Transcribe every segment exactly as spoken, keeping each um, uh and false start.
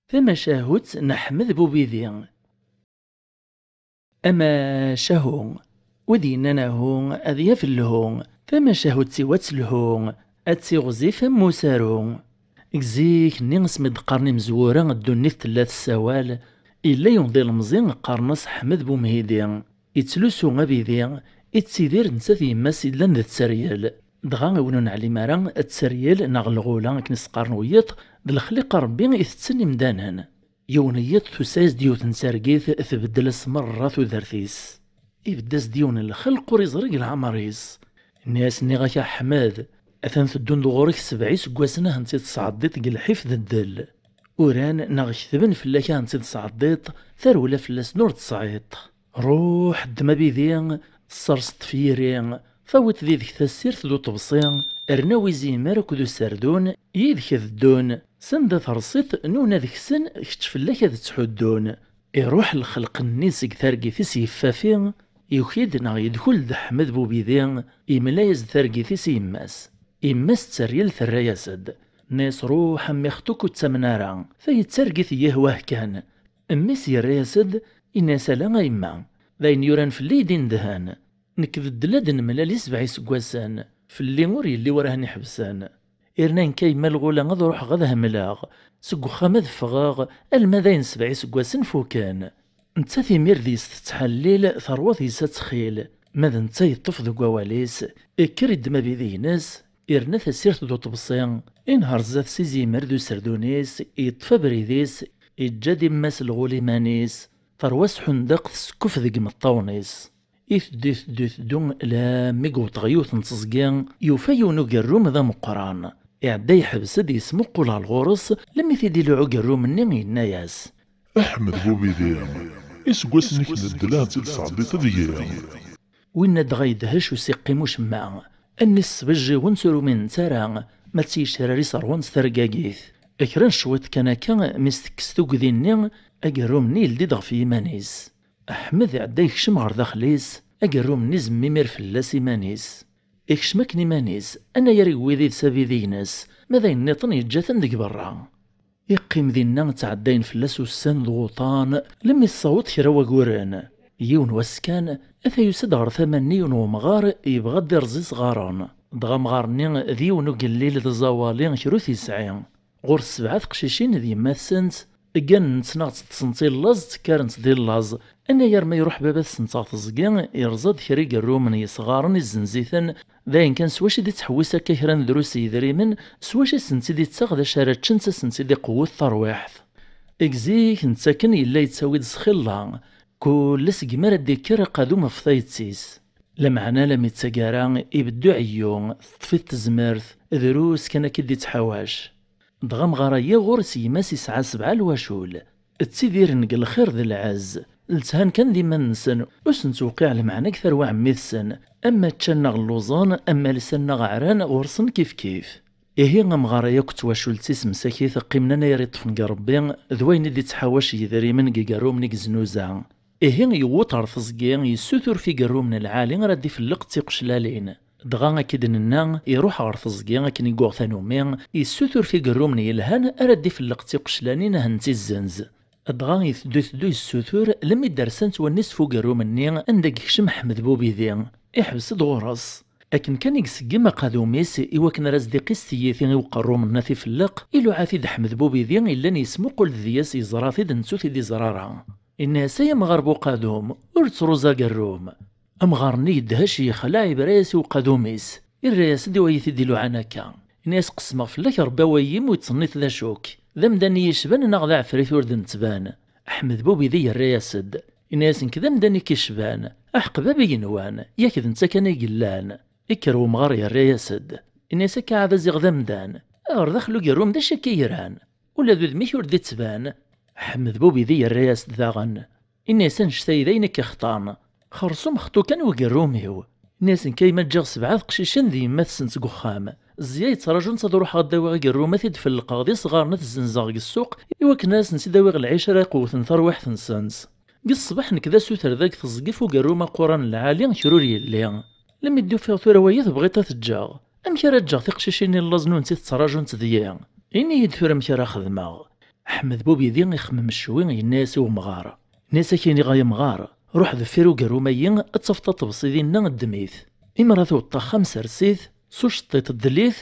Tamacahut n Ḥmed Bubidi. Amacahu, wid yennan ahu ad yaf lhu, tamacahut-iw ad telhu, ad tiɣzif am usaru. Deg zik-nni asmi d-qqaren imezwura ddunit tella tessawal, yella yiwen d ilemẓi qqaren-as Ḥmed Bumhidi. Yettlusu abidi, yettidir netta d yemma-s yellan d tteryel. Dɣa win ur neɛlim ara, tteryel neɣ lɣula akken i s-qqaren wiyiḍ, d lexliqa Rebbi itetten imdanen. Yiwen yiḍ tusa-as-d yiwet n targit tbeddel-as merra tudert-is. Ibedd-as-d yiwen n lxelq ur iẓri deg leɛmer-is. Nni-as: "Nniɣ-ak a Ḥmed, atan teddun-d ɣur-k sebɛa iseggasen ahen tt-id-tesɛeddiḍ deg lḥif d ddel. Uran neɣ ketben fell-ak ahen tt-id-tesɛeddiḍ, tarewla fell-asen ur tesɛiḍ. Ruḥ ddem abidi, tesserseḍ-t f yiri, tawiḍ did-k tassirt d uṭebsi, rnu izimer akked userdun, yid-k ad ddun, sanda tersiḍ nuna deg-sen, kečč fell-ak ad ttḥuddun." Iruḥ lxelq-nni seg targit-is yeffafi, yuki-d neɣ yedkul-d Ḥmed Bubidi, yemla-yas-d targit-is i yemma-s. Yemma-s tteryel terra-yas-d, nna-yas: "Ruḥ a mmi xṭuk ur ttamen ara, tayi d targit n yihwah kan." Mmi-s yerra-yas-d, yenna-yas: "Ala a yemma, d ayen yuran fell-i i d-inedhen. Nekk d ddel ad nemlal i sebɛa iseggasen, fell-i ur yelli wara hen-iḥebsen. Irna nekk a yemma lɣula ad ruḥeɣ ad hemleɣ, seg uxxam ad ffɣeɣ, alma d ayen sebɛa iseggasen fuken." Nettat imir deg-s tettḥellil, terwa deg-s ad txil, ma d netta yeṭṭef deg wawal-is, ikker iddem abidi-ines, irna tasirt d uṭebsi, inher zdat-s izimer d userdun-is, yeṭṭef abrid-is, iǧǧa-d imma-s lɣul iman-is, terwa-s ḥundeq tessekkuf deg imeṭṭawen-is. Iteddu, iteddu, iteddu, alammi yewweḍ ɣer yiwet n teẓgi, yufa yiwen ugerrum d ameqqran. Iɛedda yeḥbes-d yesmuqul ɣer ɣur-s, lemmi t-id-iluɛ ugerrum-nni yenna-yas: "Ḥmed Bubidi, iseggasen-ik n ddel ad tt-id-tesɛeddiḍ ad yili." Winna dɣa yedhec ur s-iqqim ucemma. Allen-is sbejjiwent ur uminent ara, ma d tiyecrar-is ṛwant targagit. Kra n cwiṭ kan akka, mi s-tekkes tugdi-nni, agerrum-nni yeldi-d ɣef yiman-is. Ḥmed iɛedda yekcem ɣer daxel-is, agerrum-nni izemmimir fell-as iman-is. Ikcem akken iman-is, anayer i wid i d sabidi-ines, ma d ayen nniḍen yeǧǧa-ten deg berra. Iqqim dinna ttɛeddayen fell-as ussan d wuṭan, lemmi tessaweḍ kra waguren. Yiwen wass kan, ata yusa-d ɣer tama-nni yiwen wemɣar yebɣa ad d-irẓ isɣaren. Dɣa amɣar-nni d yiwen ugellil d aẓawali kra ur t-yesɛi. Ɣur-s sebɛa teqcicin d yemma-tsent, gganent neɣ tteṭṭsent i llaẓ, ttekkarent di llaẓ. Anayer ma iruḥ baba-tsent ɣer teẓgi, irẓa-d kra igerrumen yesɣaren, izzenz-iten. D ayen kan s wacu i d-ittḥewwis akka kra n drus n yedrimen, s wacu i sent-id-ittaɣ d acu ara ččent, ad sent-id-iqewwet tarwiḥt. Deg zik netta akken yella yettawi-d sxilla, kul asegmi ara d-ikker aqadum ɣef tayet-is. Lameɛna lam ittag ara, ibeddu ɛeyyu, teṭṭef-it tezmert, drus kan akka i d-ittḥawac. Dɣa amɣar-agi ɣur-s gma-s yesɛa sebɛa lwacul. Ttidiren deg lxir d lɛezz, lthan kan d iman-nsen, ur sen-tewqiɛ lmeɛna deg tarwa ɛemmi-tsen, ama ččan neɣ lluẓen, ama lsan neɣ ɛran, ɣur-sen kifkif. Ihi amɣar-a akk d twacult-is msakit qqimen anayer i ṭṭfen deg Rebbi, d wayen i d-ittḥawac yedrimen deg igerrumen i yeznuza. Ihi yewweḍ ɣer teẓgi, yessutur f igerrumen lɛali ara d-ifelleq d tiqeclalin. Dɣa, akka i d-nenna, iruḥ ɣer teẓgi akken i yuɣ tanumi, yessutur f igerrumen yelhan ara d-ifelleq d tiqeclalin, ad hent-izzenz. Dɣa iteddu, iteddu yessutur, lemmi d-rsant wallen-is f ugerrum-nni anda i yekcem Ḥmed Bubidi. Iḥbes-d ɣur-s. Akken kan i iseggem aqadum-is i wakken ara s-d-iqis tiyita i uqerrum-nni ad t-ifelleq, iluɛa-t-id Ḥmed Bubidi yellan yesmuqul deg-s, yeẓra-t-id netta ur t-id-iẓra ara. Yenna-yas: "Ay amɣar bu uqadum, ur ttruẓ agerrum." Amɣar-nni yedhec yexleɛ, yebra-yas i uqadum-is. Irra-yas-d i wayen i t-id-iluɛan akka. Yenna-yas: "Qesmeɣ fell-ak Rebbi awal-im ur yettẓenniṭ d acu-k. D amdan i yi-icban neɣ d aɛefrit ur d-nettban?" Ḥmed Bubidi yerra-yas-d. Yenna-yas: "Nekk d amdan i k-icban. Aḥeqq bab igenwan, yak d netta kan ay yellan." Ikker wemɣar yerra-yas-d. Yenna-yas: "Akka ɛad a ziɣ d amdan. Ɣer daxel ugerrum d acu akka i yran? Ula d udem-ik ur d-ittban." Ḥmed Bubidi yerra-yas-d daɣen. Ini-as: "Annect-a d ayen i k-ixṭan. Xersum xṭu kan ugerrum-iw." Ini-as: "Nekk ay ma ǧǧiɣ sebɛa teqcicin d yemma-tsent deg uxxam. Zziya yettraǧunt ad ruḥeɣ ad d-awiɣ agerrum ad t-id-felqeɣ d isɣaren ad t-zzenzeɣ deg ssuq, i wakken ad asent-id-awiɣ lɛic ara iqewwten tarwiḥt-nsent. Deg ṣṣbeḥ nekk d asuter deg teẓgi f ugerrum aquran lɛali kra ur yelli." Lemmi d-ufiɣ tura waya tebɣiḍ ad t-ǧǧeɣ. Amek ara ǧǧeɣ tiqcicin-nni n laẓ n unsi tettraǧunt deg-i? Ini-yi-d tura amek ara xedmeɣ. Ḥmed Bubidi ixemmem ccwi, yenna-yas i wemɣar. Nni-as ak-iniɣ ay amɣar, ruḥ deffir ugerrum-ayi, ad tafeḍ aṭebsi dinna, ddem-it. Imi ara tewweḍ axxam, sers-it s uceṭṭiṭ, ddel-it,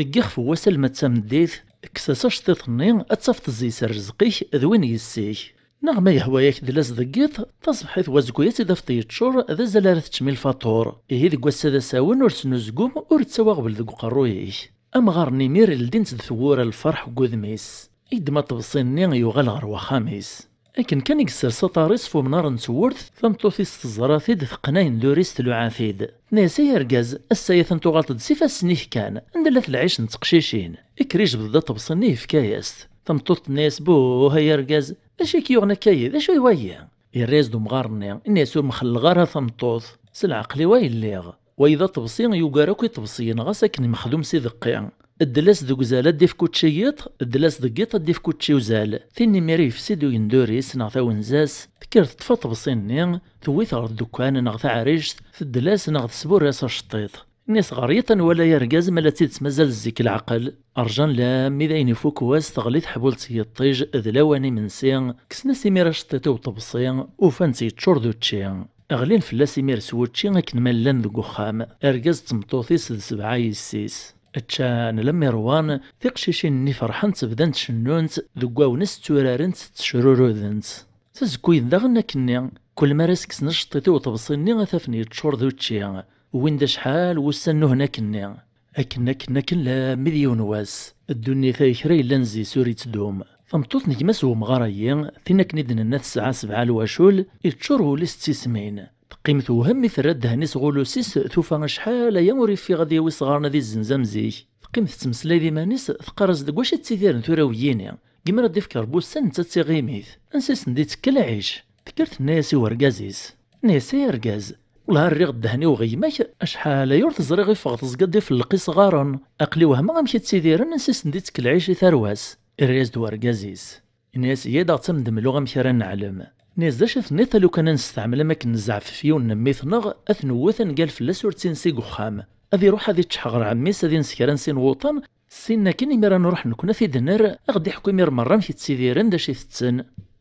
eg ixef n wass alma d tameddit, kkes-as aceṭṭiṭ-nni, ad tafeḍ zzey-s rrezq-ik d win yessi-k. Neɣ ma yehwa-yak ddel-as deg yiḍ, taṣebḥit n wazgu ad tt-id-tafeḍ yeččur, d azal ara teččem i lfaṭur. Ihi deg wass-a d asawen, ur snuzgum, ur ttawi aɣbel deg uqerruy-ik. Amɣar-nni imir ldint-d tewwura n lferḥ deg wudem-is. Yeddem aṭebsi-nni, yuɣal ɣer wexxam-is. Akken kan i yessers aḍar-is f umnar n tewwurt, tameṭṭut-is teẓra-t-id, teqqen ayendur-is, tluɛa-t-id. Tenna-yas: "Ay argaz, ass-a atan tuɣaleḍ-d s ifassen-ik kan, anda llant lɛic n teqcicin?" Ikker ijbed-d aṭebsi-nni, yefka-yas-t. Tameṭṭut tenna-yas: "Buh, ay argaz, d acu i k-yuɣen akka-yi? D acu i wayi?" Yerra-yas-d umɣar-nni, yenna-yas: "Ur mxelleɣ ara a tameṭṭut, s leɛqel-iw ay lliɣ. Wayi d aṭebsi yugar akk iṭebsiyen, ɣas akken mexdum s ideqqi. Ddel-as deg uzal ad d-ifk učči n yiḍ, ddel-as deg yiḍ ad d-ifk učči n uzal." Tin imir yefsi-d uyendur-is neɣ tawenza-s, tekker teṭṭef aṭebsi-nni, tewwi-t ɣer ddukkan neɣ taɛrict, teddel-as neɣ tesburr-as aceṭṭiṭ. Nni-as: "Ɣer yiḍ ad nwali ay argaz ma la d tidet mazal zik leɛqel." Rjan lammi d ayen ifuk wass, teɣli teḥbult n yiṭij, d lawan imensi, kksen-as imir aceṭṭiṭ i uṭebsi, ufan-t yeččur d učči. Ɣlin fell-as imir s wučči akken ma llan deg uxxam, argaz d tmeṭṭut-is d sebɛa yessi-s. Ččan lemmi ṛwan, tiqcicin-nni ferḥent, bdant cennunt, deg wawnes tturarent, ttecrurudent. Sazekkuyen daɣen akkenni, kul mi ara s-kksen aceṭṭiṭ i uṭebsi-nni, ad t-afen yeččur d učči. Wwin-d acḥal wussan nuhen akkenni. Akken, akken, akken, lammi d yiwen wass, ddunit-a kra yellan zzis ur ittdum. Tameṭṭut n gma-s n wemɣar-ayi, tin akken i d-nenna tesɛa sebɛa lwacul, yeččur wul-is d tismin. Teqqim tewhem mi terra ddehn-is ɣer ul-is, tufa acḥal aya ur yeffiɣ ad yawi isɣaren ad izzenz am zik. Teqqim tettmeslay d iman-is, teqqar-as: "Deg wacu i ttidiren tura wiyini? Gma ara d-ifk Rebbi ussan, netta d tiɣimit. Ansi i sen-d-ittekka lɛic?" Tekker tenna-yas i urgaz-is. Tenna-yas: "Ay argaz, wellah rriɣ ddehn-iw ɣer gma-k, acḥal aya ur t-ẓriɣ iffeɣ teẓga d-ifelleq isɣaren. Aql-i wehmeɣ amek i ttidiren, ansi i sen-d-ittekka lɛic i tarwa-s?" Irra-yas-d urgaz-is. Yenna-yas: "Iyya-d ad ɣ-tt-am-d-mluɣ amek ara neɛlem." Nni-as: "D acu tenniḍ, a lukan ad nesteɛmel am akken nezɛef f yiwen n mmi-tneɣ, ad t-newwet, ad ngal fell-as ur tt-insi deg uxxam. Ad iruḥ ad iččeḥ ɣer ɛemmi-s, ad ins kra n sin wuṭan, ssin akken imir ad nruḥ nekkni ad t-id-nerr, ad ɣ-d-iḥku imir merra amek i ttidiren, d acu i tetten."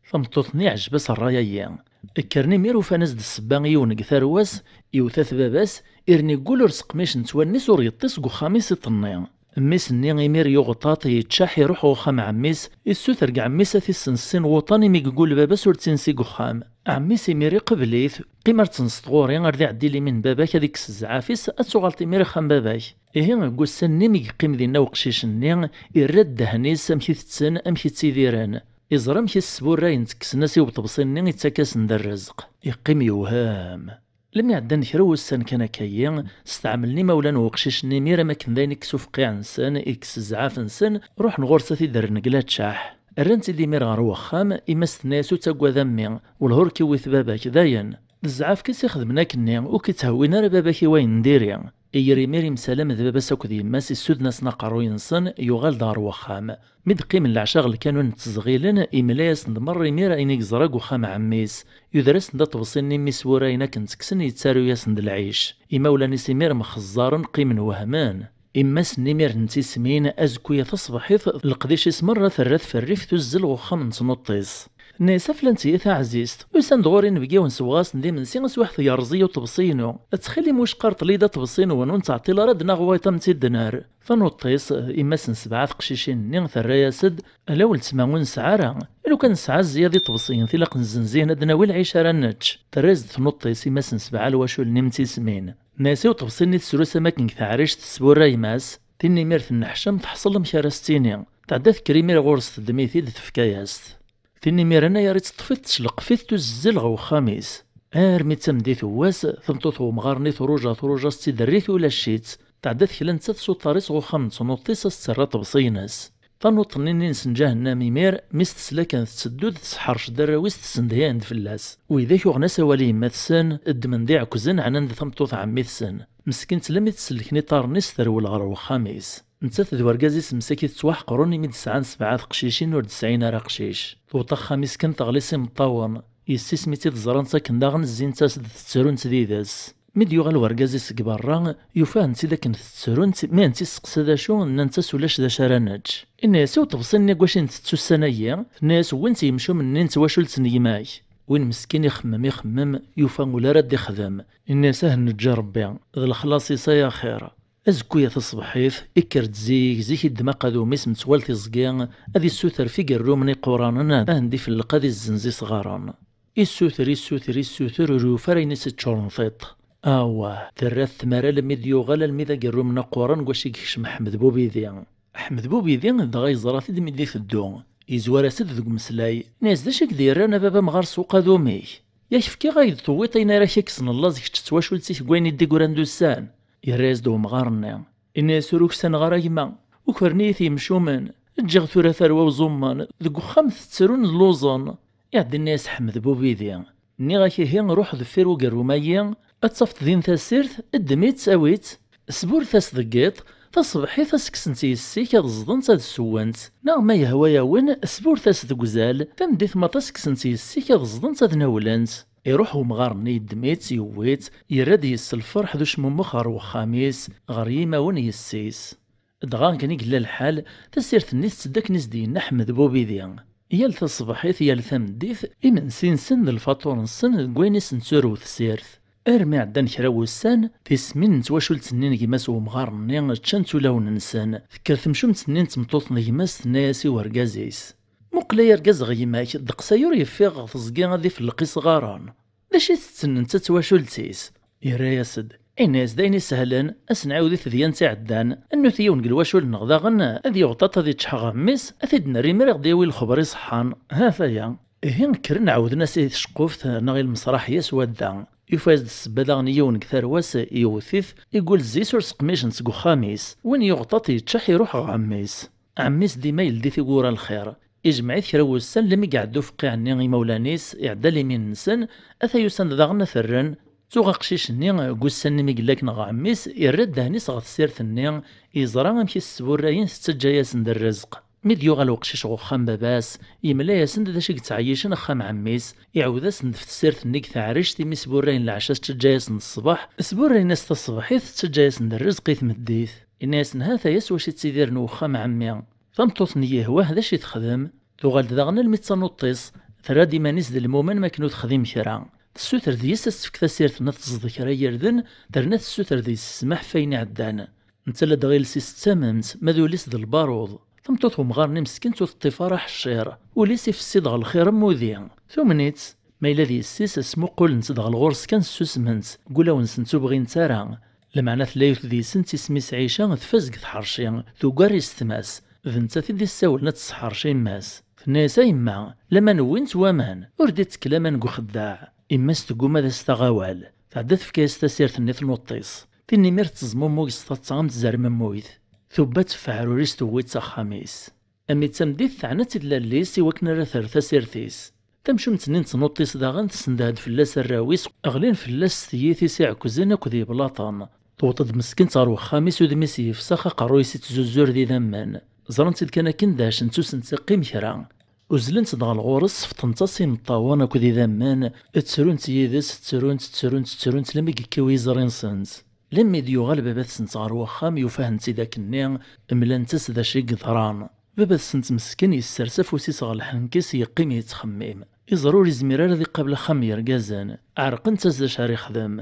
Tameṭṭut-nni iɛjeb-as ṛṛay-ayi. Kkren imir ufan-as-d ssebba i yiwen deg tarwa-s, iwta-t baba-s, irni deg wul ur seqmicent wallen-is ur yeṭṭis deg uxxam-is iḍ-nni. Mmi-s-nni imir yuɣ ṭaṭ, yeččeḥ, iruḥ ɣer uxxam n ɛemmi-s, issuter deg ɛemmi-s ad t-issens sin wuṭan imi deg wul baba-s ur tt-insi deg uxxam. Ɛemmi-s imir iqbel-it: "Qqim ar tsenseḍ ɣur-i, ar d iɛeddi limin n baba-k ad ikkes zzɛaf-is, ad tuɣaleḍ imir axxam baba-k." Ihi deg ussan-nni mi yeqqim dinna uqcic-nni, irra ddehn-is amek i tetten, amek i ttidiren. Iẓra amek i s-sburrayen ttekksen-as i uṭebsi-nni ittak-asen-d rrezq. Iqqim yewhem. Lmi ɛeddan kra wussan kan akka-yi, steɛmlen imawlan n uqcic-nni imir am akken d ayen ikkes ufqiɛ-nsen, ikkes zzɛaf-nsen, ruḥen ɣur-s ad t-id-rren deg laččaḥ. Rran-t-id imir ɣer wexxam, yemma-s tenna-yas: "Ur ttaggad a mmi, wellah ur k-iwwit baba-k, dayen. D zzɛaf kan i s-ixedmen akkenni, ur k-itthewwin ara baba-k i wayen n diri." Iyer imir imsalam d baba-s akked yemma-s, issuden-asen aqerruy-nsen, yuɣal-d ɣer wexxam. Mi d-qqimen leɛca ɣer lkanun ttezɣilen, imla-yasen-d merra imir ayen i yeẓra deg uxxam n ɛemmi-s. Yuder-asen-d aṭebsi-nni mmi-s wurayen akken ttekksen, yettaru-yasen-d lɛic. Imawlan-is imir mxeẓẓaren, qqimen wehmen. Imma-s-nni imir n tismin, azekku-ya taṣebḥit, leqdic-is merra terra tferrift, tuzzel ɣer uxxam n tnuṭṭ-is. Tenna-yas: "A flan-tt-iyi taɛzizt, usan-d ɣur-i inebgiwen, sewweɣ-asen-d imensi, aswiḥ yerreẓ-iyi uṭebsi-inu. Ttxil-m, wicqa rḍel-iyi-d aṭebsi-nwen, ur nettɛeṭṭil ara ad d-naɣ wayeḍ am tt-id-nerr." Tanuṭṭ-is, imma-s n sebɛa teqcicin-nni, terra-yas-d: "Ala weltma, ur nesɛi ara. Lukan nesɛa zzyad iṭebsiyen tilaq nzenzin ad d-nawi lɛic ara nečč." Terra-yas-d tnuṭṭ-is, imma-s n sebɛa lwaculen imtismin. Tenna-yas: "I uṭebsi-nni tesrus am akken deg teɛrict tesburra yemma-s?" Tin imir tenneḥcam, teḥṣel amek ara s-tini. Tɛedda tekker imir ɣur-s, teddem-it-id, tefka-yas-t. Tin imiren ayar i teṭṭef-it, tecleqf-it, tuzzel ɣer wexxam-is. Armi d tameddit n wass, tameṭṭut n wemɣar-nni truja, truja, s-tt-id-rrit, ulac-itt. Tɛedda tekla nettat s uḍar-is ɣer uxxam n tnuṭ-is, a s-terr aṭebsi-ines. Tanuṭ-nni-ines n ǧahennam imir, mi s-tesla kan tetteddu-d, tesḥerc-d arraw-is, tessendehay-d fell-as. Widak uɣen-as awal i yemma-tsen, ddmen-d iɛekzen, ɛnan-d tameṭṭut n ɛemmi-tsen. Meskint, lemmi tt-sellken iṭarren-is, terwel ɣer wexxam-is. Nettat d wergaz-is msakit ttwaḥeqren imi d-sɛan sebɛa teqcicin ur d-sɛin ara aqcic. Tewweḍ axxam-is kan teɣli s imeṭṭawen. Yessi-s mi tt-id-ẓrant akken daɣen zzint-as-d, tettrunt did-s. Mi d-yuɣal wergaz-is seg berra, yufa-tent-id akken tettrunt, mi tent-isteqsa d acu, nnant-as ulac d acu ara nečč. Inna-yas: "I uṭebsi-nni deg wacu i ntettu ussan-agi?" Tenna-yas: "Wwin-tt yimcumen-nni n twacult n gma-k." Win meskin ixemmem, ixemmem, yufa ula ara d-ixdem. Inna-yas: "Ah, neǧǧa Rebbi, d lexlaṣ-is ay axir." Azekka-ya taṣebḥit, ikker-d zik, zik iddem aqadum-is metwal tiẓgi, ad issuter f igerrumen iquranen, ad ten-d-ifelleq ad izzenz isɣaren. Issuter, issuter, issuter, ur yufi ara ayen i s-iččuren tiṭ. Awah, terra-t tmara almi d-yuɣal almi d agerrum n aquran deg wacu i yekcem Ḥmed Bubidi. Ḥmed Bubidi dɣa yeẓra-t-id mi d-iteddu. Yezwar-as-d deg umeslay. Inna-yas: "D acu i k-d-yerran a baba amɣar s uqadum-ik? Yak fkiɣ-ak-d tewwiḍ ayen ara k-ikksen llaẓ kečč d twacult-ik deg wayen i d-igran d ussan." Yerra-yas-d wemɣar-nni. Inna-yas: "Ur uksaneɣ ara a gma. Ukren-iyi-t yemcumen. Ǧǧiɣ tura tarwa uẓummen. Deg uxxam tettrun lluẓen." Iɛedda inna-yas Ḥmed Bubidi: "Nniɣ-ak ihi ruḥ deffir ugerrum-agi, ad tafeḍ din tasirt, ddem-itt, awi-tt, sburret-as deg yiḍ, taṣebḥit ad s-kksent yessi-k ad ẓḍent ad ssewwent, neɣ ma yehwa-yawen, sburret-as deg uzal, tameddit ma ad s-kksent yessi-k ad ẓḍent ad nawlent." Iruḥ wemɣar-nni, yeddem-itt, yewwi-tt, yerra-d yes-s lferḥ d ucmummex ɣer wexxam-is, ɣer yimawen yessi-s. Dɣa akken i yella lḥal, tasirt-nni tetteddu akken i s-d-yenna Ḥmed Bubidi. Yal taṣebḥit, yal tameddit, imensi-nsen d lfaṭur-nsen deg wayen i sen-turew tessirt. Armi ɛeddan kra wussan, tismin n twacult-nni n gma-s n wemɣar-nni ččant ulawen-nsen. Tekker temcumt-nni n tmeṭṭut n gma-s, tenna-yas i urgaz-is: "Muqel ay argaz ɣer gma-k, ddeqs-aya ur yeffiɣ ɣer teẓgi ad ifelleq isɣaren. D acu i tetten netta d twacult-is?" Yerra-yas-d, inna-yas: "D ayen isehlen, ad s-nɛiwed i tedyant iɛeddan, ad nwet yiwen deg lwacul-nneɣ daɣen, ad yeɣṭaṭ ad iččeḥ ɣer mmi-s, ad t-id-nerr imir ad ɣ-d-yawi lexber iṣeḥḥan." Ha-t-aya. Ihi kkren ɛawden-as i tceqquft neɣ i lmesraḥ-ya s wadda. Yufa-yas-d ssebba daɣen i yiwen deg tarwa-s, yewwet-it, igul zzi-s ur seqmicen seg uxxam-is. Win yeɣṭaṭ yeččeḥ iruḥ ɣer ɛemmi-s. Ɛemmi-s dima yeldi tiwwura n lxir. Ijmeɛ-it kra wussan, lmi iɛedda ufeqqiɛ-nni imawlan-is, iɛedda limin-nsen, ata yusan-d daɣen ad t-rren. Tuɣ aqcic-nni, deg ussan-nni mi yella akken ɣer ɛemmi-s, irra ddehn-is ɣer tessirt-nni, yeẓra amek i s-sburrayen tettaǧǧa-yasen-d rrezq. Mi d-yuɣal uqcic ɣer uxxam baba-s, yemla-yasen-d d acu i yettɛeyyicen axxam ɛemmi-s, iɛawed-asen-d f tessirt-nni deg teɛrict imi sburrayen leɛca tettaǧǧa-yasen-d ṣṣbeḥ, sburrayen-as taṣebḥit tettaǧǧa-yasen-d rrezq i tmeddit. Inna-yasen: "Ha-t-aya s wacu i ttidiren wexxam ɛemmi." Tameṭṭut-nni yehwa-h d acu i texdem, tuɣal-d daɣen almi d tanuṭṭist, terra-d iman-is d lmumen makken ur texdim kra. Tessuter deg-s ad s-tefk tasirt-nni ad teẓḍ kra n yirden, terna tessuter deg-s ssmaḥ f ayen iɛeddan. Netta ladɣa iles-is d tamemt, ma d ul-is d lbaruḍ. Tameṭṭut n umɣar-nni meskint ur teṭṭif ara aḥeccir, ul-is ifessi-d ɣer lxir am wudi. Tumen-itt. Ma yella d yessi-s, smuqulent-tt dɣa lɣur-s kan ssusment, deg wulawen-nsent ur bɣint ara. Lameɛna tella yiwet deg-sent isem-is Ɛica, tfaz deg tḥerci, tugar yessetma-s, d nettat i d-issawlen ad tesseḥrec yemma-s. Tenna-yas: "A yemma, laman wwin-tt waman, ur d-ittekk laman deg uxeddaɛ." Yemma-s tegguma ad as-taɣ awal. Tɛedda tefka-yas tasirt-nni tnuṭṭis. Tin imir tettezmumug s taḍsa am tzermemmuyt. Tubba-tt f aɛrur-is, tewwi-tt s axxam-is. Ami d tameddit, teɛna-tt-id lall-is i wakken ara terr tasirt-is. Tamcumt-nni n tnuṭṭist daɣen tessendeh-d fell-as arraw-is, ɣlin fell-as s tyita-is iɛekkzen akked yeblaṭen. Tewweḍ-d meskint ɣer wexxam-is, udem-is yefsex, aqerruy-is ittuzuzzur d idammen. Ẓrant-tt-id kan akken dehcent ur sent-iqqim kra. Uzzlent-d ɣer lɣur-s, sefḍent-as imeṭṭawen akked idammen, ttrunt yid-s, ttrunt, ttrunt, ttrunt, ttrunt, lammi yekkaw yiẓri-nsent. Lammi d-yuɣal baba-tsent ɣer wexxam, yufa-tent-id akkenni, mlant-as d acu i yeḍran. Baba-tsent meskin yessers afus-is ɣer lḥenk-is, yeqqim yettxemmim. Iẓra ur izmir ara ad iqabel axxam n yergazen. Ɛerqent-as d acu ara ixdem.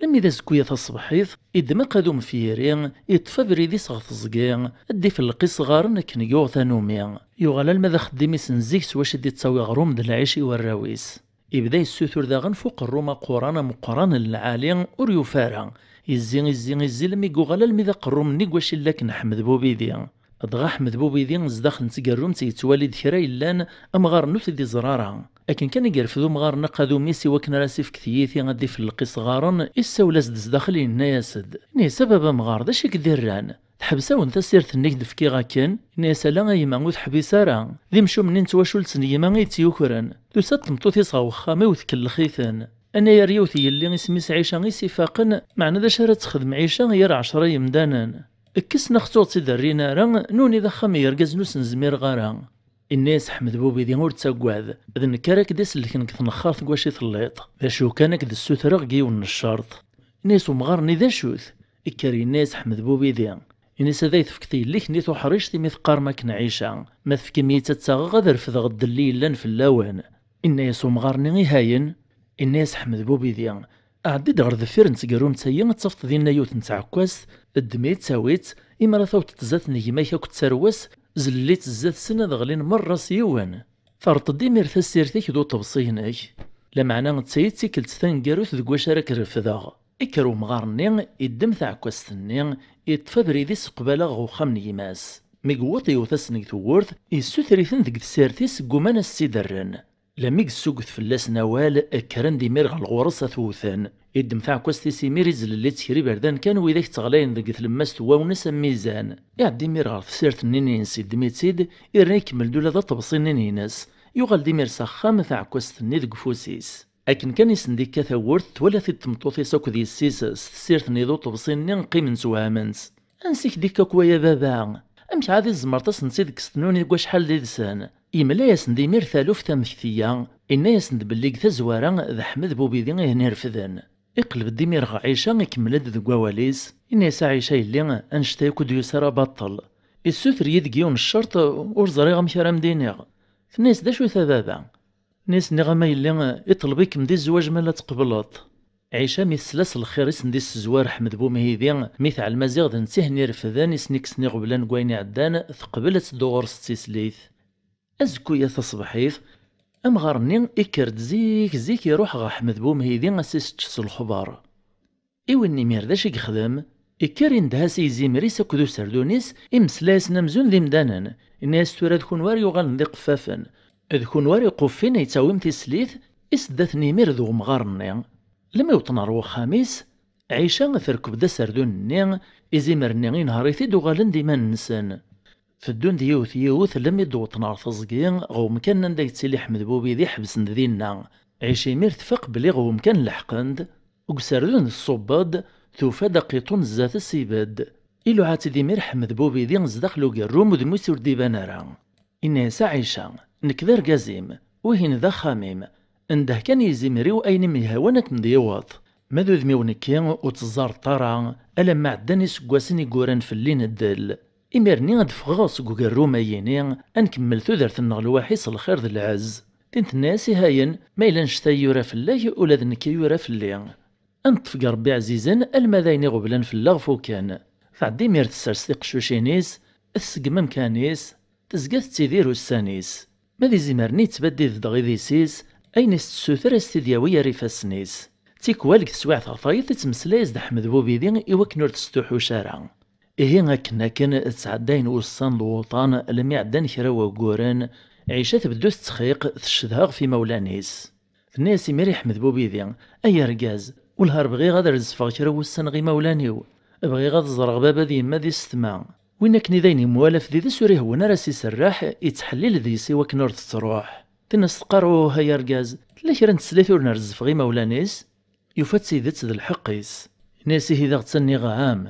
Lammi d azekka-ya taṣebḥit, iddem aqadum f yiri, iṭṭef abrid-is ɣer teẓgi, ad d-ifelleq isɣaren akken yuɣ tanumi. Yuɣal alma d axeddim-is n zik s wacu i d-ittawi aɣrum d lɛic i warraw-is. Ibda yessutur daɣen f uqerrum aquran ameqqran n lɛali, ur yufi ara. Izzi, izzi, izzi, lammi yuɣal almi d aqerrum-nni deg wacu i yella akken Ḥmed Bubidi. Dɣa Ḥmed Bubidi, zdaxel n tgerrumt, yettwali-d kra yellan, amɣar-nni ur t-id-iẓra ara. Akken kan i yerfed umɣar-nni aqadum-is i wakken ara s-ifk tiyita ad d-ifelleq isɣaren, issawel-as-d zdaxel, yenna-yas-d: "Inna-yas, a baba amɣar, d acu i k-d-irran? Teḥbes-awen tasirt-nni i k-d-fkiɣ akken?" Inna-yas: "Ala a yemma, ur teḥbis ara. D imcumen-nni n twacult n gma i tt-yukren. Tusa-d tmeṭṭut-is ɣer wexxam-iw, tkellex-iten. Anayer yiwet yelli isem-is Ɛica i s-ifaqen, meɛna d acu ara texdem Ɛica gar ɛecra yemdanen? Kkes neɣ tuɣ tt-id-rrin ara, nuni d axxam n yergazen ur sen-zmireɣ ara." Inna-yas Ḥmed Bubidi: "Ur ttaggad, d nekk ara k-d-isellken deg tnexxart deg wacu i telliḍ. D acu kan, ad k-d-ssutreɣ deg yiwen n ccerṭ." Inna-yas umɣar-nni: "D acu-t?" Ikker yenna-yas Ḥmed Bubidi, inna-yas: "Ad ay-tefkeḍ yelli-k-nni tuḥrict imi teqqarem akken Ɛica, ma tefkim-iyi-tt ad tt-aɣeɣ ad refdeɣ ddel i yellan fell-awen." Inna-yas umɣar-nni: "Ihayen." Inna-yas Ḥmed Bubidi: "Ɛeddi-d ɣer deffir n tgerrumt-agi, ad tafeḍ dinna yiwet n tɛekkazt, ddem-itt, awi-tt, imi ara tawḍeḍ zdat n gma-k akked tarwa-s, zlel-itt zdat-sen ad ɣlin merra s yiwen. Terreḍ-d imir tasirt-ik d uṭebsi-inek. Lameɛna d tayi d tikkelt taneggarut deg wacu ara k-refdeɣ." Ikker umɣar-nni, iddem taɛekkazt-nni, iṭṭef abrid-is qbala ɣer uxxam n gma-s. Mi yewweḍ yewwet-asen deg tewwurt, yessuter-iten deg tsirt-is, gguman ad s-tt-id-rren. Lami yessugget fell-asen awal, kkren-d imir ɣer ɣur-s ad t-wten. Iddem taɛekkazt-is imir, izlel-itt kra iberdan kan, widak ttɣlayen deg tlemmast n wawnes am mizan. Iɛedda imir ɣer tsirt-nni-ines, iddem-itt-id, irna ikemmel-d ula d aṭebsi-nni-ines. Yuɣal-d imir s axxam, taɛekkazt-nni deg ufus-is. Akken kan i sen-d-ikka tawwurt, twala-t-id tmeṭṭut-is akked yessi-s s tsirt-nni d uṭebsi-nni, qqiment swehment. "Ansi k-d-ikka akk waya, baba? Amek ɛad i tzemreḍ ad sen-tt-id-tekkseḍ nuni deg wacḥal d idsen?" Yemla-yasen-d imir taluft amek teyya, inna-yasen-d belli deg tazwara d Ḥmed Bubidi i hen-irefden. Iqleb-d imir ɣer Ɛica, ikemmel-d deg wawal-is, inna-yas: "A Ɛica yelli, annect-a akk ur d-yusi ara baṭel. Issuter-iyi-d deg yiwen n ccerṭ, ur ẓriɣ amek ara m-d-iniɣ." Tenna-yas: "D acu-t a baba?" Nni-as: "Nniɣ-am a yelli, iṭleb-ikem di zzwaǧ ma la tqebleḍ." Ɛica mi tesla s lxir i sen-d-issezwar Ḥmed Bumhidi, mi teɛlem aziɣ d netta i hen-irefden, i sen-ikksen iɣeblan deg wayen iɛeddan, teqbel ad teddu ɣur-s d tislit. Azekku-ya taṣebḥit, amɣar-nni ikker-d zik zik iruḥ ɣer Ḥmed Bumhidi a s-isečč s lexbar. I win imir d acu i yexdem? Ikker indeh-as i yizimer-is akked userdun-is, imeslay-asen amzun d imdanen. Inna-yas: "Tura d kunwi ara yuɣalen d iqeffafen, d kunwi ara iquffen, yettawim tislit." Isedda-ten imir d umɣar-nni. Lmi wwḍen ɣer wexxam-is, Ɛica terkeb-d aserdun-nni, izimer-nni inehṛ-it-id uɣalen d iman-nsen. Teddun-d yiwet yiwet, lmi d-wwḍen ɣer teẓgi, ɣer umkan anda yettili Ḥmed Bubidi, ḥebsen-d dinna. Ɛica imir tfaq belli ɣer umkan leḥqen-d, deg userdun tṣubb-d, tufa-d aqiṭun zdat-s ibedd. Iluɛa-tt-id imir Ḥmed Bubidi zdaxel ugerrum, udem-is ur d-iban ara. Inna-yas: "A Ɛica, nekk d argaz-im, wihin d axxam-im. Ndeh kan i yizimer-iw ayen i m-yehwan ad kem-d-yiweḍ. Ma d udem-iw nekki ur tt-ẓẓareḍ ara, alamma ɛeddan iseggasen i yuran fell-i n ddel. Imir-nni ad d-ffɣeɣ seg ugerrum-ayini, ad nkemmel tudert-nneɣ lwaḥi s lxir d lɛezz." Tin tenna-yas: "Ihayen, ma yella annect-a i yura fell-ak, ula d nekk i yura fell-i. Ad neṭṭef deg Rebbi ɛzizen alma d ayen iɣeblan fell-aɣ fuken." Tɛedda imir tessers tiqeccucin-is, tseggem amkan-is, tezga tettidir ussan-is. Ma d izimer-nni yettbaddid-d ɣidis-is, ayen i s-tessuter a s-t-id-yawi ar ifassen-is. Tikwal deg teswiɛt ɣer tayeḍ i ttmeslay-as-d Ḥmed Bubidi i wakken ur testuḥuc ara. Ihi akken akken ttɛeddayen wussan d wuḍan, almi ɛeddan kra wagguren, Ɛica tbeddu tettxiq, tecedha ɣef imawlan-is. Tenna-yas imir i Ḥmed Bubidi: "Ay argaz, wellah ar bɣiɣ ad rezfeɣ kra wussan ɣer imawlan-iw. Bɣiɣ ad ẓreɣ baba d yemma d yessetma. Win akken i d ayen yemwalaf did-s ur ihewwen ara s iserreḥ, yettḥellil deg-s i wakken ur tettruḥ." Tin as-teqqar: "Uh, ay argaz, tella kra n teslit ur nrezzef ɣer imawlan-is?" Yufa d tidet d lḥeqq-is. Yenna-yas: "Ihi d aɣ-ttanniɣ-am,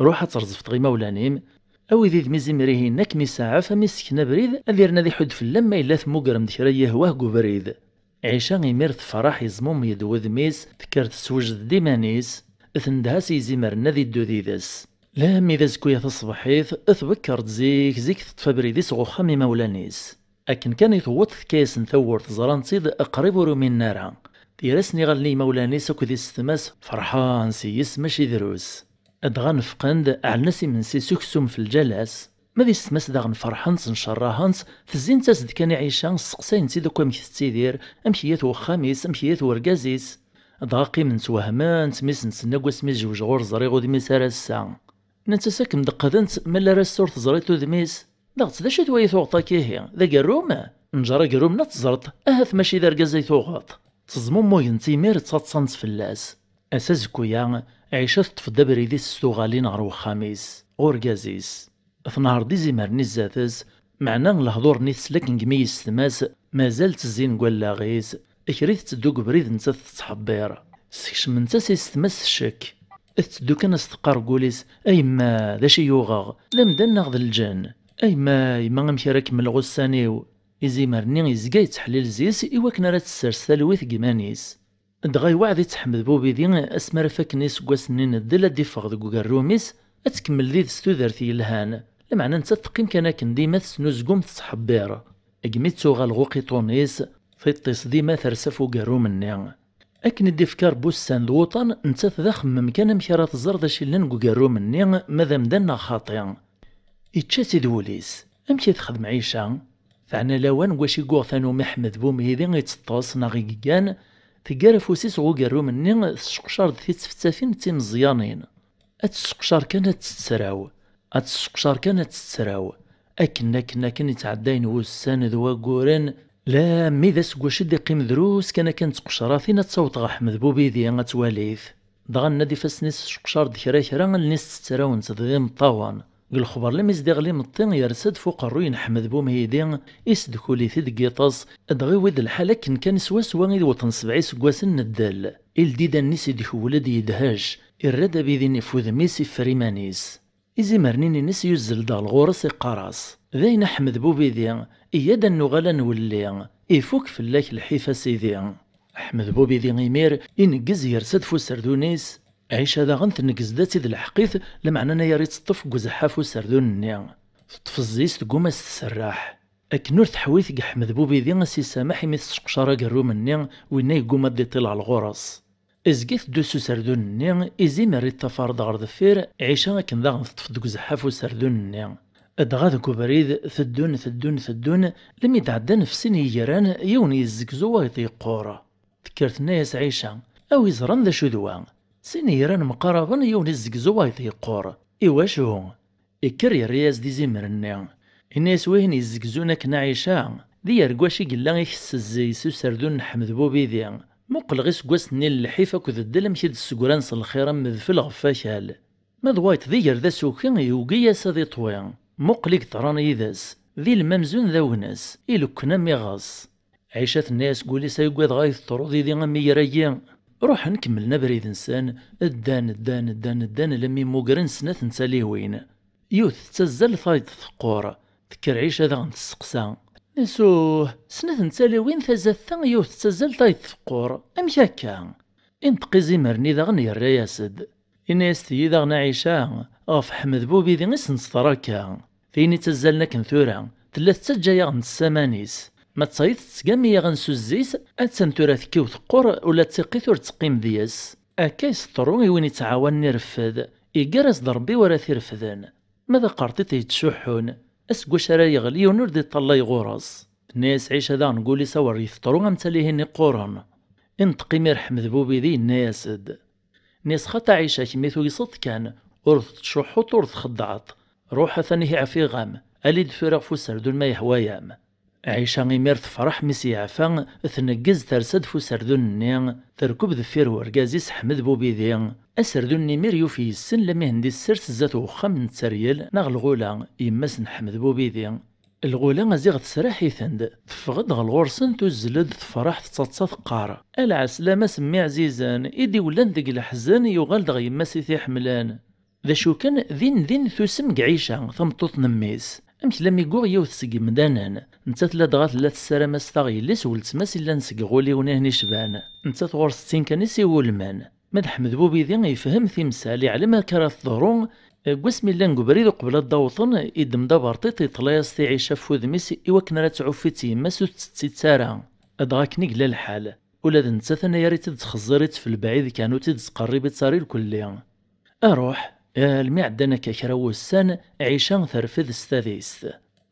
ruḥ ad treẓfeḍ ɣer imawlan-im, awi-d idem izimer-ihin akken isaɛef, am isken abrid, ad irn ad iḥudd fell-am ma yella temmugrem-d kra yehwa deg ubrid." Ɛica imir tefreḥ, yezmumeg-d wudem-is, tekker teswejed-d iman-is, tendeh-as i yizimer-nni ad iddu did-s. Lami d azekku-ya taṣebḥit, tbekker-d zik zik, teṭṭef abrid-is ɣer uxxam imawlan-is. Akken kan i tewweḍ, tekka-yasen tawwurt, ẓran-tt-id qrib ur uminen ara. Tger-asen iɣallen i yimawlan-is akked yessetma-s, ferḥen s yes mačči drus. Dɣa nefqen-d, ɛellen-as imensi s uksum f lǧal-as. Ma d yessetma-s daɣen ferḥen-tt, ncerrahen-tt, tezzint-as-d kan i Ɛica, sseqsayen-tt-id akk amek tettidir, amek iga-t wexxam-is, amek iga-t wergaz-is. Dɣa qqiment wehmen-tt mi sent-tenna deg wasmi zewǧeɣ ur ẓriɣ udem-is ar ass-a. Nnant-as: "Ad kem-d-qdent, ma llar ass-a ur teẓriḍ udem-is." "Daɣ d acu-t wayi tuɣeḍ akka ihi? D agerrum? Nǧer agerrum neɣ teẓreḍ, ahat mačči d argaz ay tuɣeḍ." Ttezmumugent imir, ttaḍsant fell-as. Ass azekku-ya, Ɛica teṭṭef-d abrid-is s tuɣalin ɣer wexxam-is, ɣer urgaz-is. Tnehṛ-d izimer-nni zdat-s, meɛna lehdur-nni tesla akken gmi yessetma-s, mazal ttezzin deg wallaɣ-is, kra i tetteddu deg ubrid nettat tettḥebbiṛ. Skecment-as i yessetma-s ccek. Tetteddu kan a s-teqqar deg wul-is: "A yemma, d acu i yuɣeɣ? D amdan neɣ d lǧenn? A yemma, a yemma, amek ara kemmleɣ ussan-iw?" Izimer-nni yezga yettḥellil zzi-s i wakken ara tessers talwit deg iman-is. Dɣa iweɛɛed-itt Ḥmed Bubidi, asmi ara fakken iseggasen-nni n ddel ad d-iffeɣ deg ugerrum-is, ad tkemmel did-s tudert yelhan. Lameɛna nettat teqqim kan akken, dima tesnuzgum, tettḥebbiṛ. Degmi d-tuɣal ɣer uqiṭun-is, tiṭ-is dima tersa ɣef ugerrum-nni. Akken i d-ifka Ṛebbi ussan d wuṭan, nettat d axemmem kan amek ara tẓer d acu yellan deg ugerrum-nni, ma d amdan neɣ xaṭi. Ičča-tt-id wul-is. Amek i texdem Ɛica? Teɛna lawan deg wacu i yuɣ tanumi Ḥmed Bubidi itteṭṭes neɣ i yeggan, teggar afus-is ɣer ugerrum-nni, tesseqcar-d tittefttafin d timeẓyanin. Ad tesseqcar kan ad tettraw, ad tesseqcar kan ad tettraw. Akken, akken, akken i ttɛeddayen wussan d wagguren, lammi d aseggas i d-iqqim drus kan akken n tqecratin ad taweḍ ɣer Ḥmed Bubidi ad twali-t. Dɣa nnad ifassen-is sseqcar-d kra kra, allen-is ttettrawent d imeṭṭawen. Deg lexber, lammi s-d-iɣli imeṭṭi, yersa-d f uqerruy n Ḥmed Bubidi, isdukul-it-id deg yiṭes, dɣa iwwi-d lḥal akken kan swaswa i d-wwḍen sebɛa iseggasen n ddel. Ildi-d allen-is, idkewwel-d yedhec, irra-d abidi-nni f udem-is, iffer iman-is. Izimer-nni-ines yuzzel-d ɣer ɣur-s, iqqar-as: "D ayen a Ḥmed Bubidi, iyya-d ad nuɣal ad nwelli, ifuk fell-ak lḥif a sidi." Ḥmed Bubidi imir ineggez, yersa-d f userdun-is. Ɛica daɣen tneggez-d ad tt-id-lḥeq-it, lameɛna anayer itteṭṭef deg uzeḥḥaf userdun-nni. Teṭṭef zzi-s, tegguma ad s-tserreḥ. Akken ur teḥwi deg Ḥmed Bubidi ad s-isameḥ imi tesseqcar agerrum-nni, winna yegguma ad d-iṭil ɣer ɣur-s. Izga iteddu s userdun-nni, izimer iṭṭafar-d ɣer deffir, Ɛica akken daɣen teṭṭef deg uzeḥḥaf userdun-nni. Dɣa deg ubrid, teddun, teddun, teddun, lammi d-ɛeddan f sin yigran, yiwen yezzegzu wayeḍ yeqqur. Tekker tenna-yas Ɛica: "A wi ẓran d acu d wa? Sin yigran mqaraben, yiwen yezzegzu wayeḍ yeqqur. Iwacu?" Ikker yerra-yas-d izimer-nni. Inna-yas: "Wihin yezzegzun akken a Ɛica, d iyergac i yella ikess zzi-s userdun n Ḥmed Bubidi. Muqel ɣ iseggasen-nni n lḥif akked ddel amek i d-ssegran s lxir am udfel ɣef wakal. Ma d wayeḍ d iger d asuki, yugi-yas ad iṭwi. Muqel i yeḍran yid-s, d ilem amzun d agnes, ilekken am iɣes." Ɛica tenna-yas deg wul-is: "Ay ugadeɣ ay teṭruḍ yid-i am yiger-agi." Ruḥen kemmlen abrid-nsen, ddan, ddan, ddan, ddan, lammi mmugren snat n taliwin. Yiwet tettazzal, tayeḍ teqqur. Tekker Ɛica daɣen tesseqsa: "Isuh, snat n taliwin ta zdat ta, yiwet tettazzal, tayeḍ teqqur. Amek akka?" Inṭeq izimer-nni daɣen yerra-yas-d. Inna-yas: "Tigi daɣen a Ɛica, ɣef Ḥmed Bubidi i s-neṣter akka. Tin ittazzalen akken tura, tella tettaǧǧa-yaɣ ntess aman-is. Ma d tayeḍ tettgami-yaɣ ad nessuzzi-s, attan tura tekkiw teqqur, ula d tiqqit ur d-teqqim deg-s." Akka i s-teḍru i win ittɛawanen ireffed, iggar-as-d Ṛebbi wara t-irefden. Ma d aqerṭiṭ yettcuḥḥun, aseggas ara yeɣli yiwen ur d-iṭṭalay ɣur-s. Tenna-yas Ɛica daɣen deg wul-is: "Awer i teḍru am talihin iqquren." Inṭeq imir Ḥmed Bubidi, yenna-yas-d: "Nis xaṭi a Ɛica, kemm i tuyseḍ kan, ur tettcuḥḥuḍ ur txeddɛeḍ. Ruḥ, atan ihi ɛfiɣ-am, ali-d tura ɣef userdun ma yehwa-yam." Ɛica imir tefreḥ mi s-yeɛfa, tneggez tersa-d f userdun-nni, terkeb deffir urgaz-is Ḥmed Bubidi. Aserdun-nni imir yuf yes-sen, lammi i ten-id-issers zdat uxxam n tteryel neɣ lɣula, yemma-s n Ḥmed Bubidi. Lɣula a ziɣ tesraḥ-iten-d, teffeɣ-d ɣer ɣur-sen, tuzzel-d tefreḥ, tettaḍsa, teqqar: "A lɛeslama s mmi ɛzizen, i d-iwellan deg leḥzen, yuɣal-d ɣer yemma-s i t-iḥemmlen." D acu kan, din din tusem deg Ɛica, tameṭṭut n mmi-s. Amek lammi yuɣ yiwet seg yemdanen, nettat ladɣa tella tessaram ad s-taɣ yelli-s weltma-s i llan seg iɣuliwen-ihin icban. Nettat ɣur-s d tin kan i s-iwulmen. Ma d Ḥmed Bubidi yefhem timsal, iɛlem akka ara teḍru, deg wasmi llan deg ubrid uqbel ad d-awḍen, iddem-d aberṭiṭ, iṭla-yas-t i Ɛica f wudem-is i wakken ara tɛuffi-tt yemma-s ur tettett-itt ara. Dɣa akken i yella lḥal, ula d nettat anayer i tt-id-txeẓẓir-itt f lebɛid kan, ur tt-id-tqerrib-itt ara irkelli. Aruḥ, almi ɛeddan akka kra wussan, Ɛica terfed s tadist.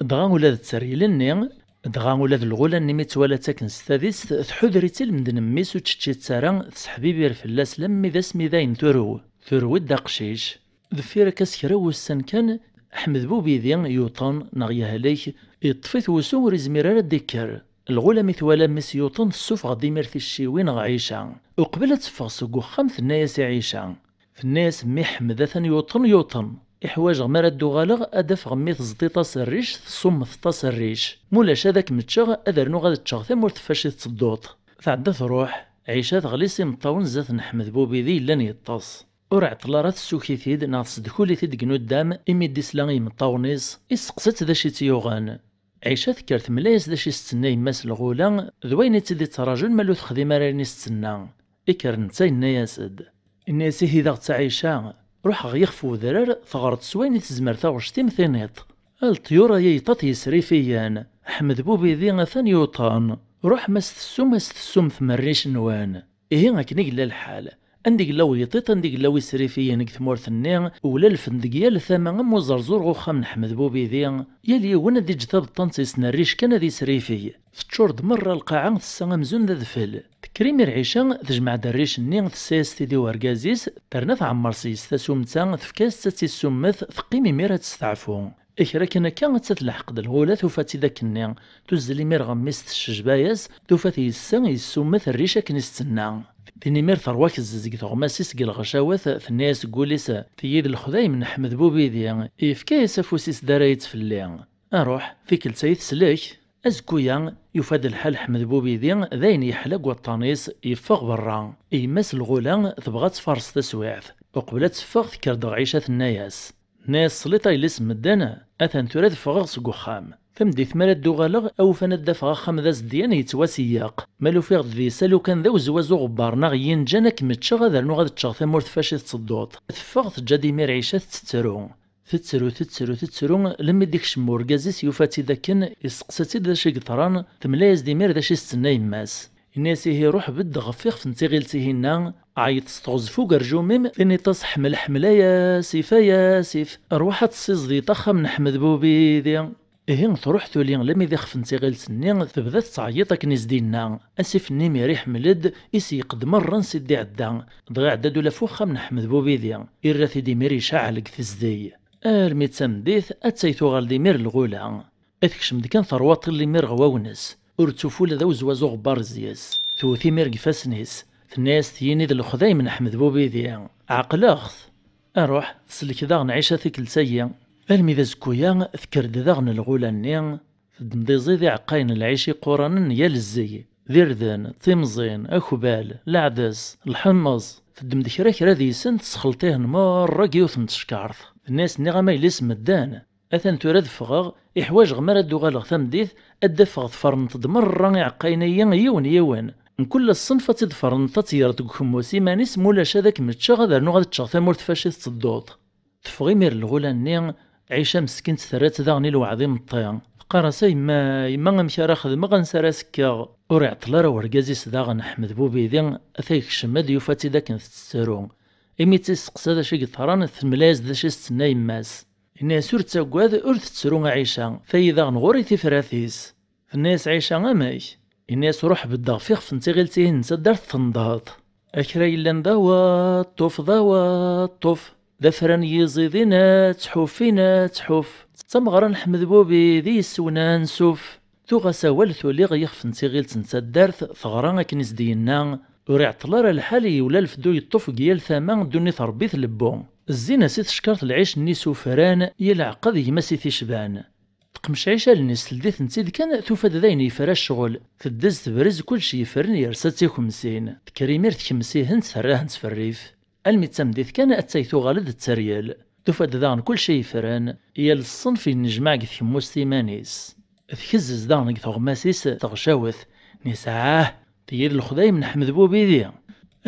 Dɣa ula d tteryel-nni, dɣa ula d lɣula-nni mi tt-twala ttaken s tadist, tḥuder-itt i lmend n mmi-s ur tt-tečči ara, tesseḥbibir fell-as lammi d asmi dayen turew, turew-d aqcic. Deffir akka s kra wussan kan, Ḥmed Bubidi yuṭen neɣ yehlek, yeṭṭef-it wusu ur izmir ara ad d-ikker. Lɣula mi twala mmi-s yuṭen, tessufeɣ-d imir ticciwin ɣer Ɛica. Uqbel ad teffeɣ seg uxxam, tenna-yas i Ɛica, tenna-yas: "Mmi Ḥmed atan yuṭen, yuṭen. Iḥwaǧeɣ mi ara d-uɣaleɣ ad afeɣ mmi teẓḍiḍ-as rric, tesummeḍ-as rric. Mulac ad kem-ččeɣ, ad rnuɣ ad ččeɣ tamurt ɣef wacu tettedduḍ." Tɛedda truḥ, Ɛica teɣli s imeṭṭawen zdat n Ḥmed Bubidi yellan yeṭṭes. Ur iɛeṭṭel ara tessuk-it-id neɣ tessedkul-it-id deg nuddam, imi d-isla i yimeṭṭawen-is, isteqsa-tt d acu i tt-yuɣen. Ɛica tekker temla-yas d acu i s-d-tenna yemma-s lɣula, d wayen i tt-id-ittraǧun ma ur texdim ara ayen i s-d-tenna. Ikker netta yenna-yas-d. Inna-yas: "Ihi daɣ d taɛica, ruḥ ɣer yixef wedrar, teɣreḍ s wayen i tezmer taɣect-im tiniḍ. A leṭyur ay ayṭaṭ yesrifiyen, Ḥmed Bubidi atan yuṭen. Ruḥ ma s tessum, a s tessum temmerric-nwen." Ihi akken i yella lḥal. Anda i yella weyṭiṭ, anda i yella wisrifiyen deg tmurt-nni, ulalen-d deg yal tama am uẓerẓur ɣer uxxam n Ḥmed Bubidi, yal yiwen ad iǧǧ tabeṭṭant-is n rric kan ad isrifiy. Teččur-d merra lqaɛa, tessa amzun d adfel. Tekker imir Ɛica, tejmeɛ-d rric-nni, tessa-yas-t-id i urgaz-is, terna tɛemmer s-yes tasumta, tefka-yas-tt ad tt-issummet, teqqim imir ad testeɛfu. Kra kan akka, atta telḥeq-d lɣula, tufa-tt-id akkenni. Tuzzel imir ɣer mmi-s, teccejba-yas, tufa-t yessa, yessummet rric akken i s-tenna. Tin imir terwa kezzez deg teɣmas-is deg lɣecawat, tenna-yas deg wul-is: "Tigi d lexdayem n Ḥmed Bubidi, yefka-yas afus-is d arayet fell-i." Aruḥ, tikkelt-a i teslek. Azekku-ya, yufa-d lḥal Ḥmed Bubidi d ayen yeḥla deg waṭṭan-is, yeffeɣ berra. Yemma-s lɣula tebɣa ad tfares taswiɛt. Uqbel ad teffeɣ, tekker-d ɣer Ɛica, tenna-yas: Nna-yas: "Tesliḍ a yelli-s n medden, atan tura ad ffɣeɣ seg uxxam. Tameddit mi ara d-uɣaleɣ, awufan ad d-afeɣ axxam d azedyan yettwaseyyeq. Ma lufiɣ-d deg-s alukan d awezwaz uɣebbar neɣ yinǧan, ad kem-ččeɣ, ad rnuɣ ad ččeɣ tamurt faci tettedduḍ." Teffeɣ, teǧǧa-d imir Ɛica tettru. Tettru, tettru, tettru, lemmi d-ikcem urgaz-is, yufa-tt-id akken, yesteqsa-tt-id d acu i yeḍran, temla-yas-d imir d acu i s-tenna yemma-s. Yenna-yas: "Ihi ruḥ bedd ɣef ixef n tiɣilt-ihinna, ɛeyyeḍ s teɣzef ugerjum-im, tiniḍ-as: 'Ḥmel, ḥmel ay asif, ay asif, rwaḥ ad tessiẓdeḍ axxam n Ḥmed Bubidi.'" Ihi truḥ tuli lemmi d ixef n tiɣilt-nni, tebda tettɛeyyiḍ akken i s-d-yenna. Asif-nni imir iḥmel-d, iseyyeq-d merra ansi d-iɛedda, dɣa iɛedda-d ula f uxxam n Ḥmed Bubidi, irra-t-id imir icaɛel deg tezdeg. Armi d tameddit, attay tuɣal-d imir lɣula. Tekcem-d kan terwaṭ-ill imir ɣer wawnes, ur ttufu ula d awezwaz uɣebbar zzis. Tewwet imir deg ifassen-is, tenna-yas: "Tiyini d lexdayem n Ḥmed Bubidi, ɛeqleɣ-t." Aruḥ, teslek daɣen Ɛica tikkelt-agi. Almi d azekku-ya, tekker-d daɣen lɣula-nni, teddem-d iẓid iɛeqqayen n lɛic iquranen n yal zzeg, d irden, timẓin, akbal, leɛdes, lḥemmeẓ, teddem-d kra kra deg-sen, tesxelṭ-ihen merra deg yiwet n tcekkart. Tenna-yas: "Nniɣ-am a yelli-s n medden, atan tura ad ffɣeɣ, iḥwajeɣ mi ara d-uɣaleɣ tameddit, ad d-afeɣ tferneḍ-d merra iɛeqqayen-agi yiwen yiwen. Mkul ṣṣenf ad tt-id-ferneḍ, ad tt-yerreḍ deg ukemmus iman-is, ma ulac ad kem-ččeɣ, ad rnuɣ ad ččeɣ tamurt faci tettedduḍ." Teffeɣ imir lɣula-nni, Ɛica meskint terra-tt daɣen i lweɛd imeṭṭi. Teqqar-as: "A yemma, yemma, amek ara xedmeɣ, ansi ara s-kkeɣ?" Ur iɛeṭṭel ara urgaz-is daɣen, Ḥmed Bubidi, ata yekcem-d, yufa-tt-id akken tettru. Imi tt-isteqsa d acu i yeḍran, temla-yas-d d acu i s-tenna yemma-s. Yenna-yas: "Ur ttaggad, ur tettru a Ɛica, tayi daɣen ɣur-i tifrat-is." Tenna-yas Ɛica: "Amek?" Yenna-yas: "Ruḥ bedd ɣef ixef n tiɣilt-ihin n taddart, tenḍeḍ. A kra yellan d awaṭṭuf, d awaṭṭuf. D afran n yiẓidin, ad tḥuf, ad tḥuf. D tameɣra n Ḥmed Bubidi, yessewna ansuf." Tuɣ-as awal, tuli ɣer yixef n tiɣilt n taddart, teɣra akken i s-d-yenna. Ur iɛeṭṭel ara lḥal, yewla lefdu yeṭṭuf deg yal tama, ddunit Ṛebbi tlebbu. Zzin-as i teckaṛt lɛic-nni s ufran, yal aɛeqqa d gma-s i t-icban. Teqmec Ɛica allen-is, teldi-tent-id kan, tufa-d d ayen yefra ccɣel. Teddez tebrez, kullec yefren, yersa d tikemsin. Tekker imir tkemmes-ihent, terra-hent f rrif. Almi d tameddit kan, attay tuɣal-d d tteryel. Tufa-d daɣen kullec ay yefren, yal ṣṣenf yennejmaɛ deg tkemmust iman-is. Tkezzez daɣen deg teɣmas-is teɣcawet, nni-as: "Ah, tigi d lexdayem n Ḥmed Bubidi."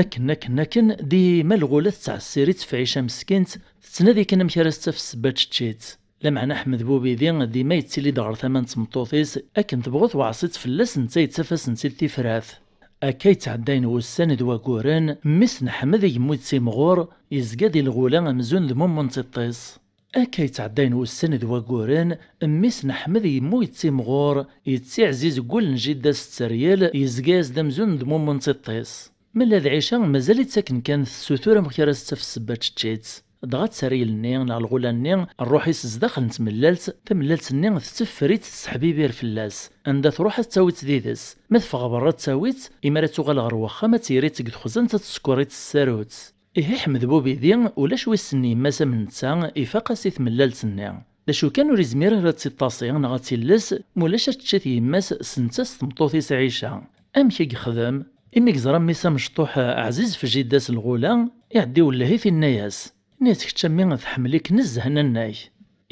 Akken, akken, akken, dima lɣula tettɛessir-itt f Ɛica meskint, tettnadi kan amek ara s-taf ssebba tečč-itt. Lameɛna Ḥmed Bubidi dima yettili-d ɣer tama n tmeṭṭut-is, akken tebɣu tewɛeṣ-itt fell-as, netta yettaf-asen-tt-id tifrat. Akka i ttɛeddayen wussan d waguren, mmi-s n Ḥmed igemmu yettimɣur, yezga di lɣula amzun d mummu n tiṭ-is. Akka i ttɛeddayen wussan d waguren, mmi-s n Ḥmed igemmu yettimɣur, yettiɛziz deg wul n jidda-s tteryel, yezga-yas-d amzun d mummu n tiṭ-is. Mella d Ɛica, mazal-itt akken kan tessutur amek ara s-taf ssebba tečč-itt. Dɣa tteryel-nni neɣ lɣula-nni, rruḥ-is zdaxel n tmellalt, tamellalt-nni tetteffer-itt, tesseḥbibir fell-as. Anda truḥ ad tawi-tt did-s. Ma teffeɣ berra ad tawi-tt, imi ara tuɣal ɣer wexxam ad tt-yerr-itt deg texzant, ad teskeṛ-itt s tsarut. Ihi Ḥmed Bubidi, ulac wi ssnen yemma-s am netta, ifaq-as i tmellalt-nni. D acu kan, ur izmir ara ad tt-iṭasi neɣ ad tt-illes, ma ulac ad tečč-it yemma-s s netta s tmeṭṭut-is Ɛica. Amek i yexdem? Imi yeẓra mmi-s amecṭuḥ ɛziz f jidda-s lɣula, iɛeddi iwelleh-it, inna-yas: "Nniɣ-as kečč a mmi tḥemmel-ik nezzeh nanna-k.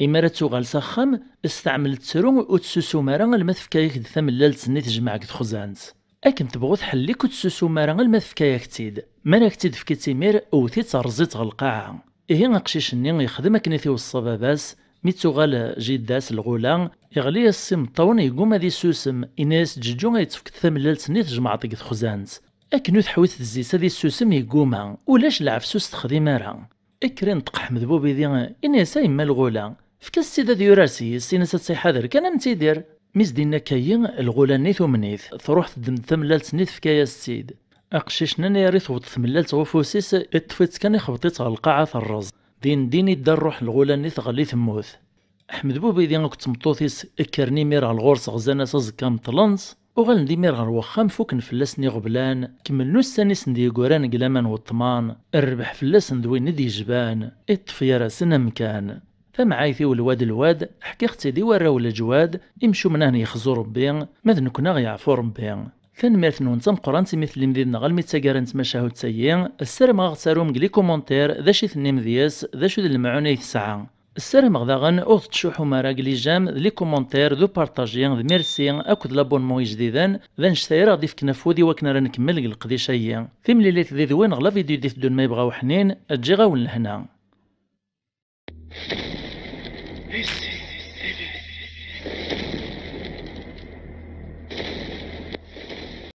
Imi ara tuɣal s axxam, steɛmel ttru, ur ttsusum ara alma tefka-yak-d tamellalt-nni tejmeɛ deg texzant." Akken tebɣu tḥelli-k ur tessusum ara alma tefka-yak-tt-id. Mi ara ak-tt-id-tefk-itt imir, wwet-itt rreẓ-itt ɣer lqaɛa. Ihi aqcic-nni yexdem akken i t-iweṣṣa baba-s. Mi d-tuɣal jida-s lɣula, iɣli-yas s imeṭṭawen, yegguma ad issusem, yenna-yas: "Ǧeǧǧu, ad yi-tefkeḍ tamellalt-nni tjemɛeḍ deg texzant." Akken ur teḥwi tezzi-s ad issusem, yegguma. Ulac lɛefs ur s-texdim ara. Ikker inṭeq Ḥmed Bubidi, yenna-yas: "A yemma lɣula, efk-as-tt-id ad yurar s-yes, in-as ad tt-iḥader kan am tidir." Mi s-d-inna akka-yi, lɣula-nni tumen-it, truḥ teddem-d tamellalt-nni tefka-yas-tt-id. Aqcic-nni anayer i tewweḍ tmellalt ɣef ufus-is, iṭṭef-itt kan ixbeṭ-itt ɣer lqaɛa terreẓ. Din din idda rruḥ n lɣula-nni teɣli temmut. Ḥmed Bubidi akked tmeṭṭut-is kkren imir ɣer ɣur-s, ɣzan-as aẓekka meṭṭlen-tt, uɣalen d imir ɣer wexxam, fuken fell-asen iɣeblan, kemmlen ussan-isen d yiguran deg laman weṭṭman, rrbeḥ fell-asen d win i d-yejban, iṭṭef gar-asen amkan. Tamɛayt-iw lwad lwad, ḥkiɣ-tt-id i warraw n leǧwad, imcumen ad yexzu Rebbi, ma d nekkni ad ɣ-yeɛfu Rebbi. Tanemmirt-nwen d tameqqrant imi tellim did-neɣ almi d taggara n tmacahut-agi. Ssarameɣ ad ɣ-tarum deg les commentaires d acu i tennim deg-s, d acu d lemɛun ay tesɛa. Ssarameɣ daɣen ur tettcuḥḥum ara deg les j'aime, d les commentaires, d upartaji, d merci akked l'abonnement ijdiden, d annect-a ara ɣ-d-ifken afud i wakken ara nkemmel deg leqdic-agi. Timlilit did-wen ɣer la vidéo i d-iteddun ma yebɣa uḥnin, ǧǧiɣ-awen lehna.